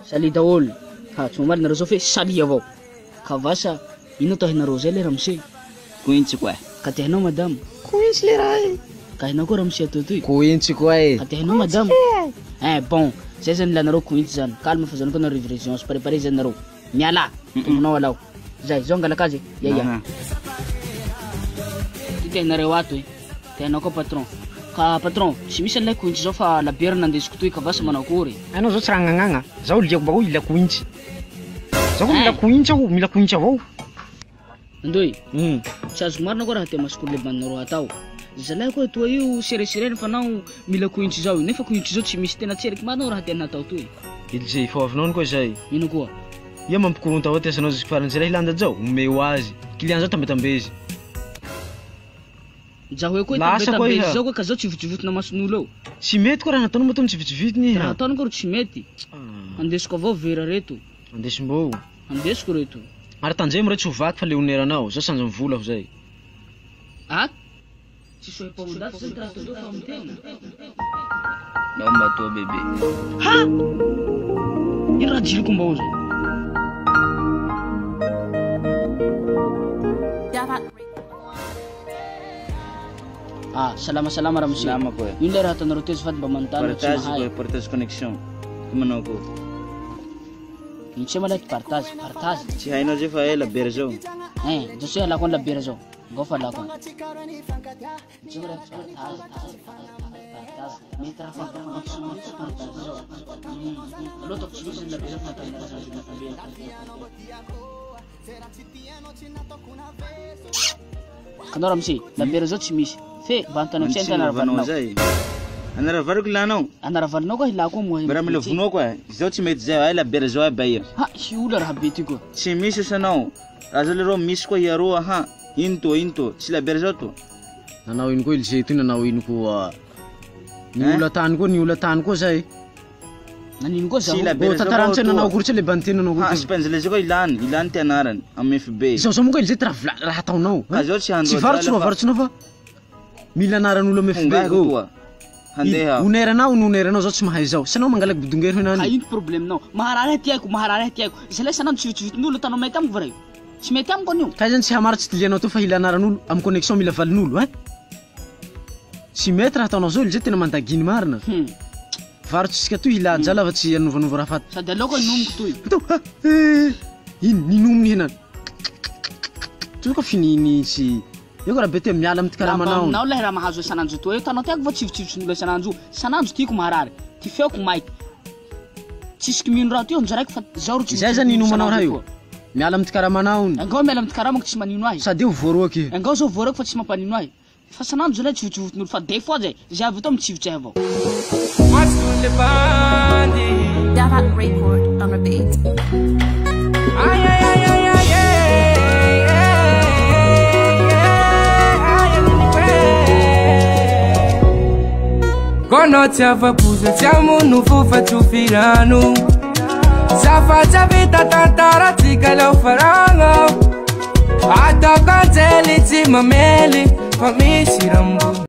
Salut daholo. Ha, tsy mamaly nareo zao fe salut avao. Ka vasa ino atao hainareo zay le ramose? Kointsy koa. Ka te hainao madame? Kointsy le raha e. Ka hainao koa ramose atao toy? Kointsy koa e. Ka te hainao madame? Eh bon, zay zany ilanareo kointsy zany. Calme fa zany koa nareo livraison, sy préparé zany nareo. Mialà. Tomponao alao. Zay, zao angalaka azy e. Ya ya. Ty te hainareo ato e. Te hainao koa patron. Ka patron, tsy misy an'ilay kointsy zao fa labiera nandesiko toy ka vasa manao akory? Anao zao tsy raha agnagna, zaho liako bakao ila kointsy. Zaho koa mila kointsy aho, mila kointsy avao. Ndoy, tsy azoko marina koa raha te masikoro le bandinareo atao. Zalahy koa toa io sereserena fa nao mila kointsy zao io, nefa kointsy zao tsy misy tena tseriky marina raha tena atao toy. Ilzay, fa ho avinao koa zay. Ino koa? Ia mampikoronta avao ty asanao jusque farany, zay raha hilanja zao, omeo azy. Client zao tambetambezy. Zaho koa Lasa koa tambetambezy iha. zao koa ka zao tsivotsivotina mason'olo eo. Tsy mety koa raha nataonao matoa mitsivitsivitiny iha. Raha ataonao koa ro tsy mety. Andesiko avao vera reto. Andesimbô. Andesiko reto. Ary tanjemo re tsy ho vaky fa le oneranao, zao sanjy mivola aho zay. Ah? Tsy sohim-pamondaty zany raha atao fa amin'ny-tena. Ndao mba toa bébé. Ha! Ino raha jiriko mbao zay? Ah, salama salama ramose. Salama koa. Ino le raha ataonareo teo azafady mba manontany tsy Partage mahay. koa, partage connexion. Ty manao koa. Ino tsy malaky partage, partage. Tsy hainao zay fa ela bera zao. Eh, zao tsy alako any labiera zao. Ngao fa alako any. Tsy malaky partage, partage. Mety raha fa partage zao. Aloha ataoko tsy misy ny labiera fa ataonareo zany. Kanao ramose, labiera zao tsy misy. Fe mba antanao tsy Tsy antanara vavanao valinao. zay. Anara variko lanao. Anara valinao koa hilako koa moa. Mba raha mila vonoa koa. Zao tsy mety zay, ay labiera zao ay baia. Ha, hiola raha be ty koa. Tsy misy osanao. Raha zao leroa misy koa hiaroa ha. Ino to, ino to. Tsy labiera zao to. Nanao ino koa Ilzay toy nanao ino koa. Ny Hein? ola tany koa, ny ola tany koa zay. Nanino koa Tsy zaho? labiera Oh, zao tantarano koa tsy nanao toa. akory tsy le bandy tena nanao Ha, akory. sipanjile zay koa ilany, ilany ty anarany amin'ny FB. Zao zao moa koa Ilzay ty raha vola raha ataonao. Ka zao tsy Tsy handoa varotsy drala ro fa varotsinao fa mila anaran'olo amin'ny FB. hongahiko Oh. toa. Handeha. Oneranao no oneranao zao tsy mahay zao. Sanao mangalaky bodongery Ka henany. ino problème-nao? Maharary ahy tiako, maharary ahy tiako. Zalahy sanandro tsivotsivotin'olo atanao mety amiko va reo? Tsy mety amiko anio. Ka zany tsy hamaro tsy tilianao teo fa hila anaran'olo amin'ny connexion mila valin'olo, hein? Tsy mety raha ataonao zao Ilzay tena mandaginy marina. Varotsitsika toy hila adala fa tsy anovanova raha faty. Sady aleoko inomiko toy. Atao, ha, eh, ino ninominy henany. Toy koa fininy sy io koa raha be te miala amin'ny ty karamanao. Aminao lay raha mahazo isan'andro toa io tanao tiako va tsivotsivotsin'olo isan'andro. Sanandro tiako maharary. Ty feoko maiky. Tsisy mino raha ty anjaraiky fa zao ro Zay zany inomanao raha io. Miala amin'ny ty karamanao. Angao miala amin'ny ty karamako tsy manino ahy. Sady io voaroaky. Angao zao voaroaky fa tsy mampanino ahy. Fa sanandro zalahy tsivotsivotin'olo fa des fois zay. Zay avy atao mitsivotsy ahy avao. Dava record on the beat. Ay, ay, ay, ay, ay, ay, ay, Kono tsy afa-poza tsy amono fo fa tsofirano Zafa tsy avita tantaratsika leo faragna Ataoko anjely tsy mamely fa misy rambo.